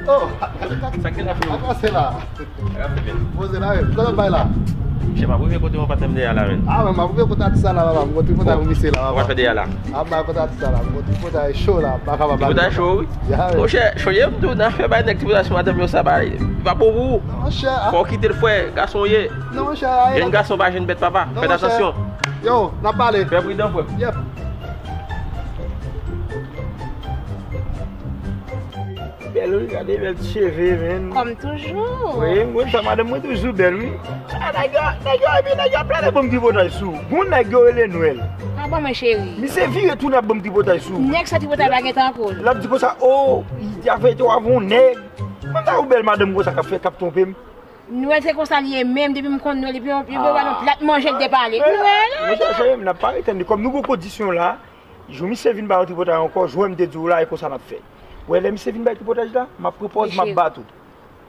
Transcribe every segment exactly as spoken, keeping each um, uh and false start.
Oh, sa ki la fini? Sa k pase la? Poze la, wi. Kote w bay la? Chè, m ap rive kote yon patnè m dèyè la, men. Ah, men m ap rive kote atis la, la, papa. M kontre kote yon misye la, papa. Ou pa fè dèyè la? Ah, m bay kote atis la, la. M kontre kote cho la. M pa kapab. Tripotay cho, wi. Monchè, chonje m tou, nan fè bay nèg tripotay sou madanm yo, sa bay. Pa bon pou ou. Monchè, ah. Fò w kite l, frè, gason w ye. Non, monchè, ah. Jèn gason pa jèn bèt, papa. Fè atansyon. Yo, n ap pale. Fè pridan, frè. Yep. Bèl, wi, gade bèl ti cheve, men. Kòm toujou. Wi, m konn sa, madanm mwen toujou bèl, wi. Ah, nèg yo, nèg yo, epi nèg yo ap plede ban m tripotay sou. Gon nèg yo rele Nwèl. Ah, ban mwen cheri. Misye vire tounen ap ban m tripotay sou. Nèg sa tripotay pa gentan ankò. L ap di konsa, oh, li te avè te w avè yon nèg. Mwen ta ou bèl madanm konsa k ap fè, k ap twonpe m. Nwèl se konsa li ye menm, depi m konn Nwèl, epi yon, epi yon plat manje l te pale. Nwèl, mwen chèche, m n ap pa retande. Kòm nou gon kondisyon la, jou misye vin ba yon tripotay ankò, jwè m te di w la, e konsa n ap fè. Wè, lè misye vin bay tripotay la, m ap pran pòz, m ap bat ou.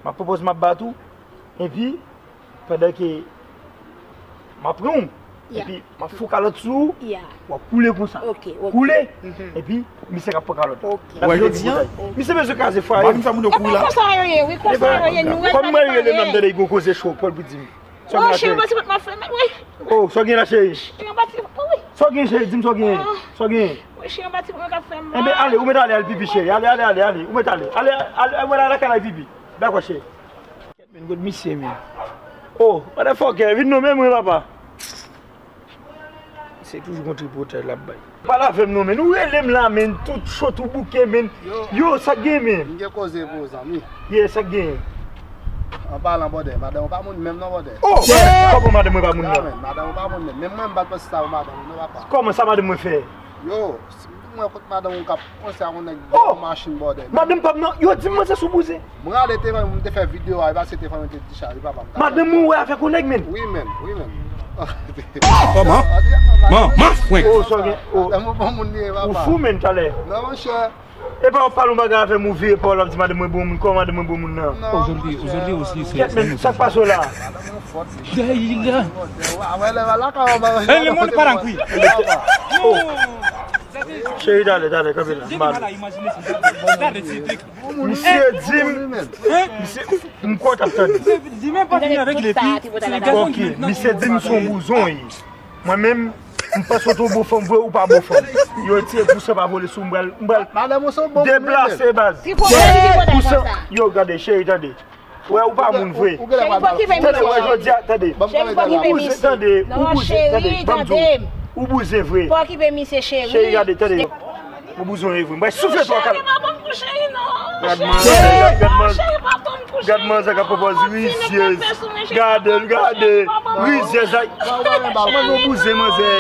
M ap pran pòz, m ap bat ou. Epi, pandan ke m ap pran w, epi m ap fè yon kalòt sou ou, w ap koule konsa. Koule, epi misye k ap pran kalòt la. Misye bezwen kraze fwaye m. Konsa yo ye, wi, konsa yo ye, nou. Kòm mwen rele m nan, m tande yon koze cho, Pòl pou di m. Oh, cheri, yon ti bout m ap fè, wi. Oh, sa w gen la, cheri? Cheri, yon ti bout, wi. Sa w gen, cheri? Di m sa w gen. Sa w gen. Wi, cheri, yon ti bout mwen k ap fè m mal. Enben, ale, ou mèt ale, al pipi, cheri. Ale, ale, ale, ale. Ou mèt ale. Ale, ale, ale, ale lakay la, al pipi. Dakò, cheri. Men, kot misye, men. Oh, motherfucker, vin non men mwen, papa. Se toujou yon tripotay l ap bay. Pale avè m non, men. Ou rele m la, men. Tout cho, tout bouke, men. Yo, sa k gen, men? M gen koze pou ou, zanmi. Yeah, sa k gen? An palan, bòdè, madanm ou pa moun menm non, bòdè. Oh! Kòman madanm mwen pa moun nan? Madanm ou pa moun menm. Menm mwen, m pa t panse sa pou madanm ou non, papa. Kòman sa madanm mwen fè? Yo, si mwen kot madanm ou k ap panse a yon nèg, oh, machin, bòdè. Madanm pa m nan, yo di m mwen se sou bouzen. Mwen rale telefòn, mwen te fè videyo a, e pa se telefòn mwen te dichaje, papa. Madanm mwen wè avèk yon nèg, men. Wi, men, wi, men. Kòman? Man, man, frenk. Oh, sa gen, oh. Madanm ou bon moun li ye, papa. Ou fou, men, talè. Non, monchè. E pa w ap pale yon bagay avè m, ou vire pa w, w ap di madanm mwen bon moun, kòman madanm mwen bon moun nan? Aujourd'hui, aujourd'hui aussi, c'est... Kèt, men, sa k pase w la? Dayila. Hey, le monde part en couille. Oh. Cheri, talè, talè, kanpe la. Misye di m, misye, m kwè w t ap tande. Misye di m se yon bouzon, wi. Mwen menm, m panse w te yon bon fanm vre, ou pa bon fanm. Yo retire pou san pa vole sou m, m pral, m pral deplase, baz. Pou san, yo, gade, cheri, tande. Wè, ou pa moun vre. Tande, wè, jodi a, tande. Ou bouzen, tande, ou bouzen, tande, ban m di w. Ou bouzen vre. Cheri, gade, tande. Ou bouzen vre. M bay soufle twa kalòt. Gad manzè, gad manzè. Gad manzè k ap pran pòz rizyèz. Gade l, gade. Rizyèz la. Manzè, ou bouzen, manzè.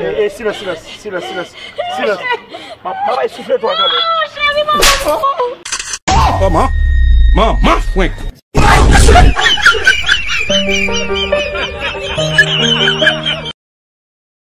E, e, silans, silans, silans, silans. Silans. M a, m a bay soufle twa kalòt. Kòman? Man, man, frenk.